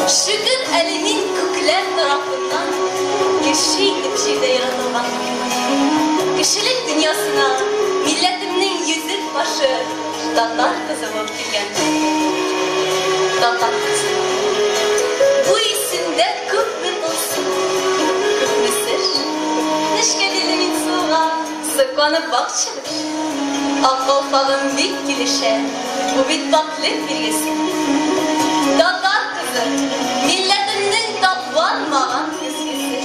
Шөкер, әле мин күкләр тарафыннан кеше итеп җирдә яратылганмын. Кешелек дөньясына милләтемнең йөзек кашы татар кызы булып килгәнмен. Татар кызы. Бу исемдә күпме тылсым, күпме сер. Нечкәлиле мин сылуга сокланып бакчы. Ак калфагым бик килешә, бу бит пакьлек билгесе. Татар кызы, милләтемнең тапланмаган көзгесе.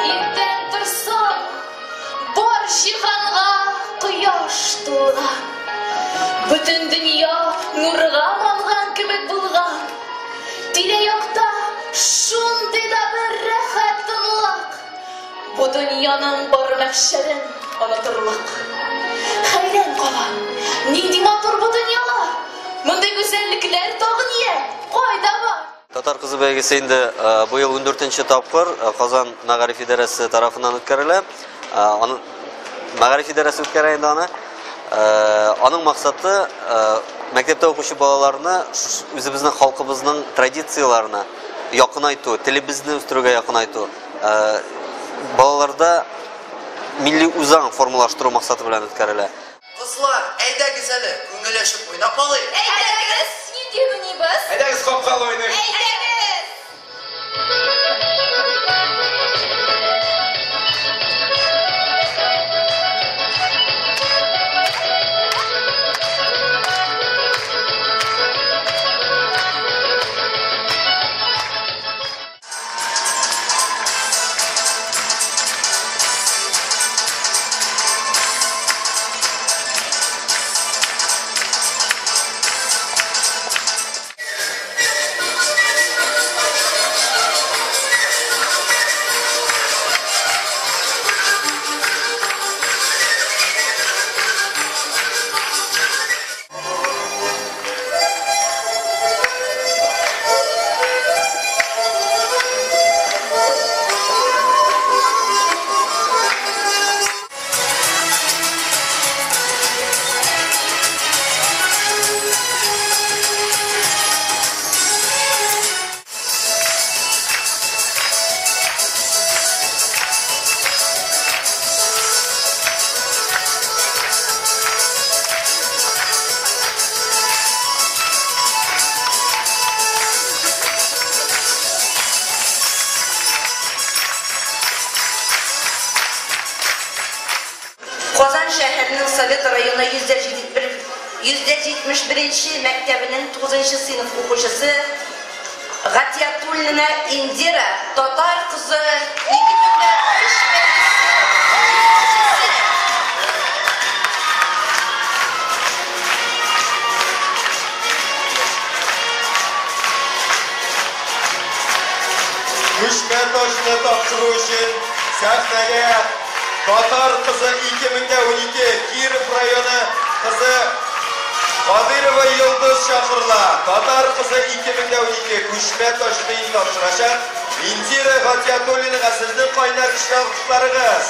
Иртән торсам, бар җиһанга кояш тулган. Бөтен дөнья нурга манган кебек булган. Тирә-якта шундый да бер рәхәт тынлык. Бу дөньяның бар мәхшәрен онытырлык. Хәйран калам, нинди матур бу дөньялар! Мондый гүзәллекләр тагын йә, кайда бар? Татар кызы бәйгесе инде быел 14нче тапкыр Казан мәгариф идарәсе тарафыннан үткәрелә. Аны мәгариф идарәсе үткәрә инде аны. Аның максаты мәктәптә укучы балаларны үзебезнең халкыбызның традицияләренә якынайту, телебезне үстерүгә якынайту, балаларда милли үзаң формалаштыру максаты белән үткәрелә. Кызлар, әйдәгез әле, күңел ачып уйнап алыйк. Әйдәгез, нинди уйныйбыз? Әйдәгез, капкалы уйныйк. Әйдәгез! Казан шәһәренең Совет районы 171 мәктәбенең 9 сыйныф укучысы Гатиятуллина Индира, татар кызы 2003 бәйгесе җиңүчесе. Күчмә таҗны тапшыру өчен сәхнәгә Татар кызы 2012 Киров районы кызы Кадырова Йолдыз чакырыла. Татар кызы 2012 күчмә таҗны тапшырачак Индира Гатиятуллинага сезнең кайнар котларыгыз.